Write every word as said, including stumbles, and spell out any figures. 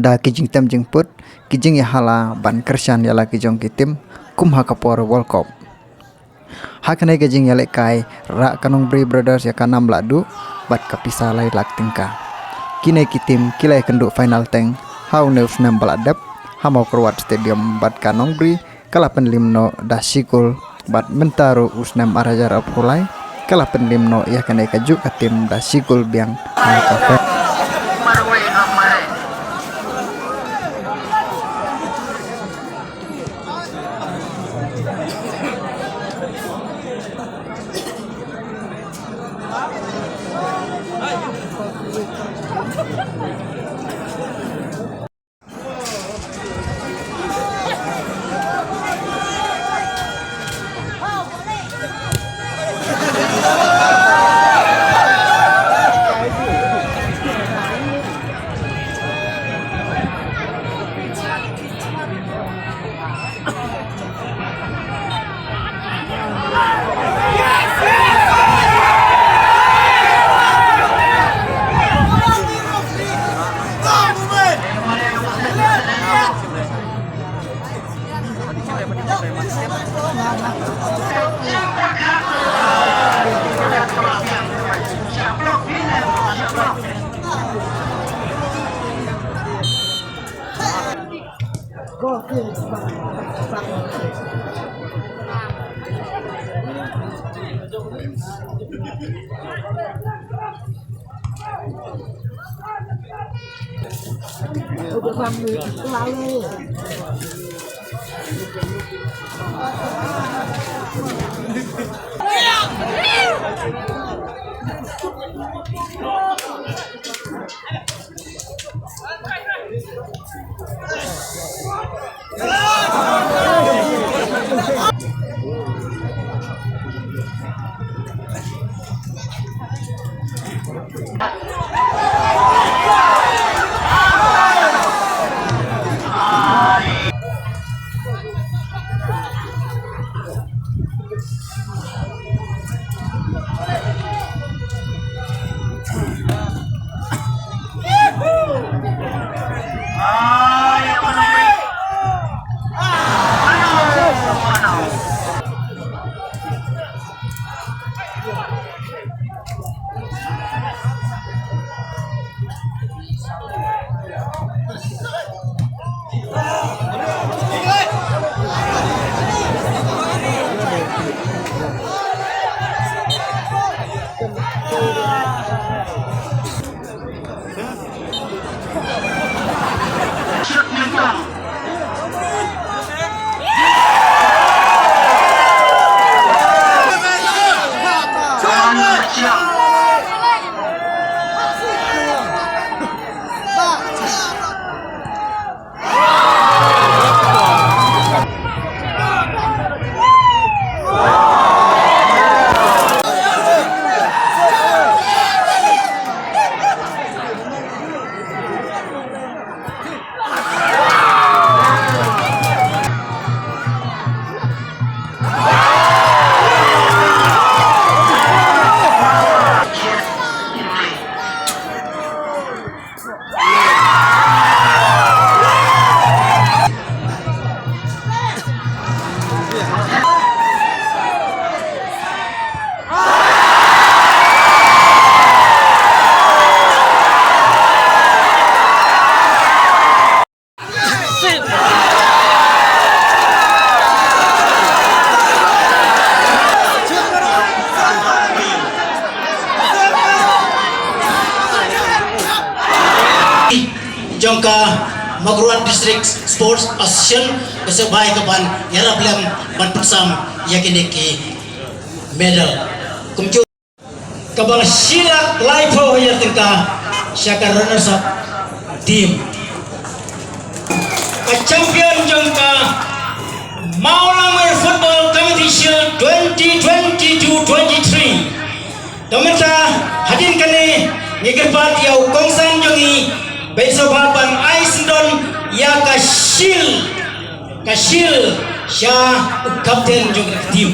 Da ki jingtem jingput, ki jingïahala ban kyrshan ïa la ki jong ki tim kum ha ka por World Cup. Ha kane ka jingïalehkai, rah ka Nongbri Brothers ïa ka nam lah duh bad ka pisa lai lak tyngka. Kine ki tim ki la ïakynduh final teng ha une u snem ba la dep ha Mawkyrwat Stadium, bad ka Nongbri ka la pynliem noh da shi kol, bad mynta ruh u snem ar hajar arphew lai ka la pynliem noh ïa kane kajuh ka tim da shi kol biang ha ka final. Jong ka Mawkyrwat District Sports Association, ka sngewbha ka ban ïarap lem ban pynsam ïa kine ki medal. Kumjuh kaba shi lak laiphew hajar tyngka sha ka runners up team. Ka champion jong ka Mawlamyr Football Committee Shield twenty twenty-two twenty-three. Te mynta hadien kane ngi kyrpad ïa u kongsan jong ngi, ba i sngewbha ban ai syndon ïa ka shield, ka shield sha u captain jong ka team.